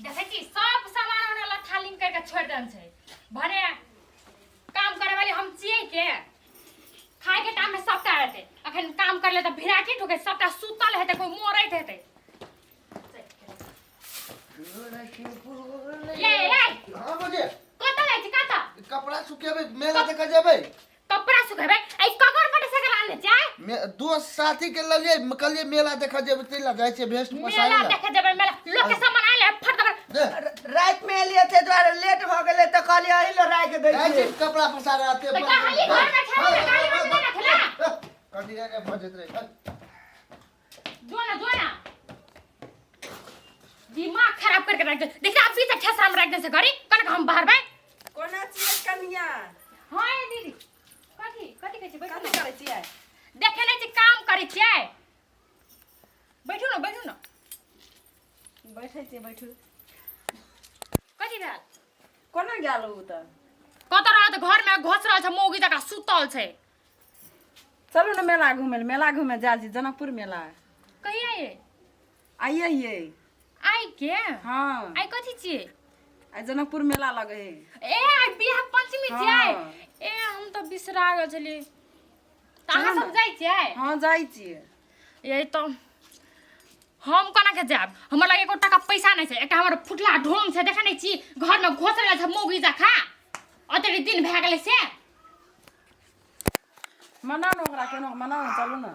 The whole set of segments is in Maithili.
देखै छी सब सामान हमरा लट्ठा लिंक करके छोड़ि देन छै। भने काम करे वाली हम छियै के खाय के टाइम में सबटा हेतै। अखन काम करले तऽ भिराठी ठोके सबटा सुतल हेतै, कोई मरैत हेतै। ये ये हाँ बजे कतऽ जाइ छी कतऽ? कपड़ा सुखेबै, मेला देखऽ जेबै। कपड़ा सुखेबै? ऐ ककर बटे से आनले छै? दोस्त साथी के ललियै, कहलियै मेला देखऽ जेबै, तै लए जाइ छियै भेस्ट पसारै मेला लए। देखे जेबै मेला? लोक के सामान आनले फट दबर दे। राति में एलियै ताहि दुआरे लेट भऽ गेलै तऽ कहलियै एहि लए राखि दै जाइ छियै। छी कपड़ा पसारे आते। तऽ कहली घर में खेले ना, गाली में ना खेला। कथी के भजैत रहै? जो ना जो ना, दिमाग खराब करके रख दे। देखिए आप पीछे ठेसरा में रख दे से घड़ी कनक हम बाहर भाई। कोना छियै कनिया? हाँ ये दीदी, कथी कथी कहै छी? बैठू। कथी ना करै छियै? देखे नहीं छी काम करै छियै। बैठू ना, बैठू ना। बैठै छियै, बैठू। कथी भेल? कोना गेल ओ तऽ? कतऽ रहत, घर में घोस रहल छै, मौगी जकाँ सुतल छै। चलू ने मेला घूमे लए। मेला घूमे जा छी, जनकपुर मेला। कहिया ये? आइए ये। आइ के? हाँ। आइ कथी छियै? आइ जनकपुर मेला लगे है। ए आइ बियाह पंचमी छियै। हाँ। ए हम तऽ बिसरा गेल छलियै। तऽ अहाँ चलू सब ने। जाइ छियै? हाँ, जाइ छियै। यही तऽ हम कोना के जायब? हमर लग एको टाका पैसा नहि छै। एकटा हमर फुटला ढोंग छै, देखै नहि छी घरमे घोसरल छै मौगी जकाँ, अतेक दिन भए गेलै से। मनाउ ने ओकरा, केना मनाउ ने, चलू ने।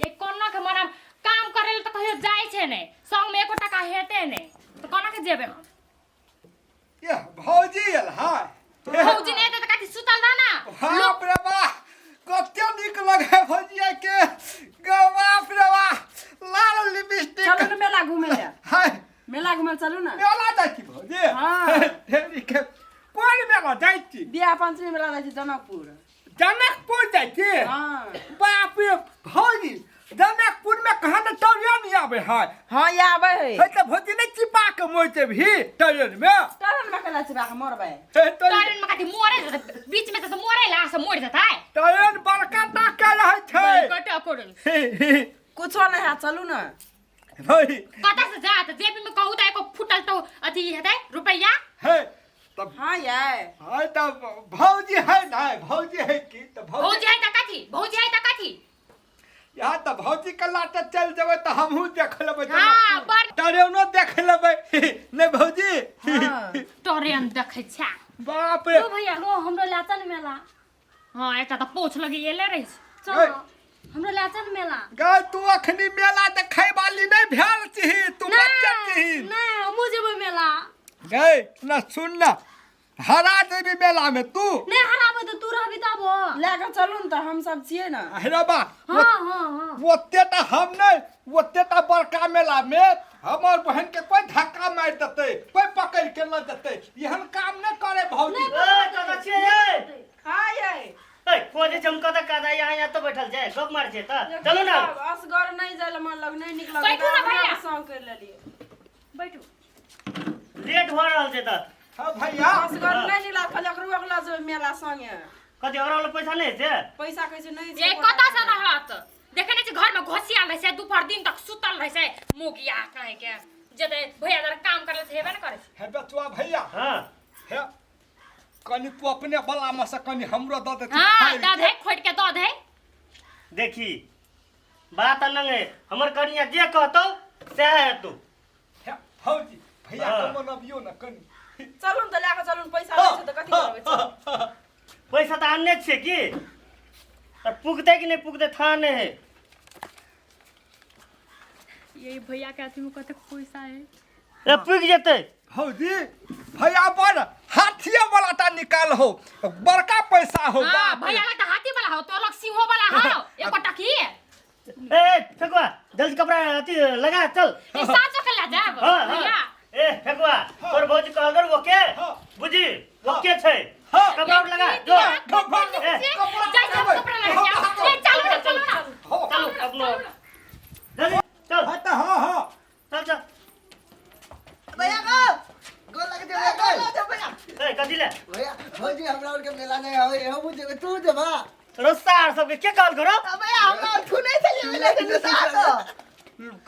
ये कोना के मनाम? काम करे ले तऽ कहियो जाइ छै नहि, संगमे एको टाका हेतै नहि तऽ कोना के जेबै हम? ये भौजी एल हाय। भौजी नहि हेतै तऽ कथी, सुतल रह ना। बाप रे बा, कते नीक लगे भौजिया के गो। बाप रे बा, लाल लिपस्टिक। चलू ने मेला घूमे लए। हाय। मेला घूमे लए चलू ने। मेला जाइ छी भौजी? हाँ। ढेरी के कोन मेला जाइ छी? बियाह पंचमी मेला जाइ छी जनकपुर। जनकपुर जाइ छी? हाँ। बाप रे भौजी, जनकपुर में कहाँ ने ट्रेन आबै है? हाँ, ये आबै है। हे तऽ भौजी नहि चिपा के मरि जेबही ट्रेन में? ट्रेन में केला चिपा के मरबै? हे तऽ ट्रेन में कथी मरे जेतै? बीच में तऽ मरे ला से मरि जेतै। ट्रेन बड़का टा के रहै छै। कटा करै। कुछो नहि है, चलू ने। भौजी कतऽ से जात? जेबी में कहू तऽ एको फुटल तो अथी हेतै रुपैया? हे तब हाँ ये। है तऽ भौजी है ना, भौजी है की तऽ भौजी। भौजी है तऽ कथी? भौजी है तऽ कथी? यहाँ तऽ भौजी के लाटे चल जेबै तऽ हमहूँ देख लेबै। हाँ, बड़- ट्रेनो देख लेबै नहि भौजी? हाँ। ट्रेन देखै छै। बाप रे। ओ भैया गो, हमरो लए चल मेला। हाँ, एकटा तऽ पोछ लगी एले रहै छै। चल, हमरो लए चल मेला। गै, तू अखनी मेला देखै वाली नहि भेल छिही, तू बच्चा छिही। नहि, हमहूँ जेबै मेला। गै ना, सुन ना, हरा देबी मेला में तू। नहि हराबै तऽ तू रहबी तब। लए कऽ चलू ने तऽ, हम सब छियै ने। हेरे बा। हाँ हाँ हाँ। ओते टा हम नहि, ओते टा बड़का मेला में हमर बहन के कोई धक्का मारि देतै, कोई पकड़ के ल जेतै, एहन काम नहि करे भौजी। ए, कतऽ छियै यै? हाँ ये। ए, खोजे छै हम कतऽ कतऽ, यहाँ यहाँ तऽ बैठल छै, गप मारै छै तऽ। चलू ने। असगर नहि जाइ लए मन लग नहि नीक लगै। बैठू ने भैया। संग करि लेलियै। बैठू। लेट भऽ रहल छै तऽ। हाँ भैया। असगर नहि नीक लागल, कहलियै ओकरो लऽ जेबै मेला संगे। कथी, ओकरा वाला पैसा नहि छै? पैसा कहै छै नहि ये छै। कतऽ से रहत? देखे नहि छी घर में घोसियाल रहै छै, दुपहर दिन तक सुतल रहै छै मोगिया कहे के। जेतै भैया जरा काम करले से हेबे ने करै छै। हे बचुआ भैया। हाँ। हे कनि तू अपने बला में से कनि हमरो दऽ देती। हाँ खाइ दऽ दे, खोटि के दऽ दे। देखी बात अलग है, हमर कनिया जे कहतौ सएह हेतौ। हे भौजी, भैया हाँ। के मनबियौ ने कनि। चलू ने तऽ, लए कऽ चलू ने, पैसा नहि छै तऽ कथी करबै, चलू। पैसा तऽ आनने छियै की, तऽ पुगतै कि नहि पुगतै थाह नहि है। ये भैया के अथी में कतेक पैसा है? ए, पुगि जेतै। भौजी, भैया पर हाथिये वाला टा निकाल हो, बड़का पैसा हो। हाँ बाप रे। भैया लग तऽ हाथी वाला हो, तोर लग सिंहो वाला हो एको टकी। ए फेकुआ, जल्दी कपड़ा अथी लगा, चल। ई साँचो के ले जाब? हाँ हाँ। भैया। ए फेकुआ, तोर भौजी कहलकर ओके। हाँ। बुझी ओके छै। हाँ। कपड़ा उपड़ा लगा जो। कपड़ा ए, कपड़ा जाइ छै कपड़ा लगा के। ए चलू ना, चलू ना। हो। चलू अपनो, जल्दी चल। हाँ तऽ हाँ हाँ। चल चल। भैया गो, गोर लगे छै भैया, गोर। ए कथी ले? भैया, भौजी, हमरा आरके मेला नहि आबै, हमहूँ जेबै, तू जेबा? रस्सा आर सबके के कहल करो? भैया, हमरा छू नहि छलियै मेला के साथ।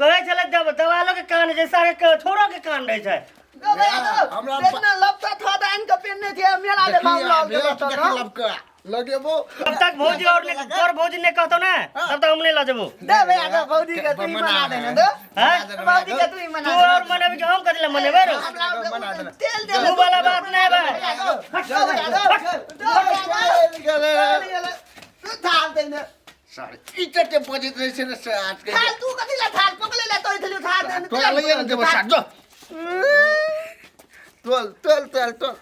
कहै छलै देवालो के कान छै सारे के छोरो के कान रहै छै। गो भैया गो, हमरा देखना लपटा थोड़ा आनि के पेनने छियै मेला देखा देखी, लऽ भेस्ट गेलो देखी लबका लगेबो। तब तक भौजी और ने तोर भौजी ने कहतो ना, तब तक हम नहीं लऽ जेबो। दे भैया गो, भौजी के तू ही मना देने दे। हैं? भौजी के तू ही मना तू और मनाबी के हम कथी लए मनेबै रो? मना देना। तेल दे ऊ वाला बात नहीं बा। भैया गो, दो भैया गो, दो भैया गो, चल गेलै। चल गेलै। तू थाल दे ने। सारे इज्जत के बजैत रहै छै ने से आज के। थाल तू कथी ला थाल पकड़े ला तोड़ देलियो थाल दे ने। तोरा लैये ने देबो सार, जो। तोल तोल तोल तोल।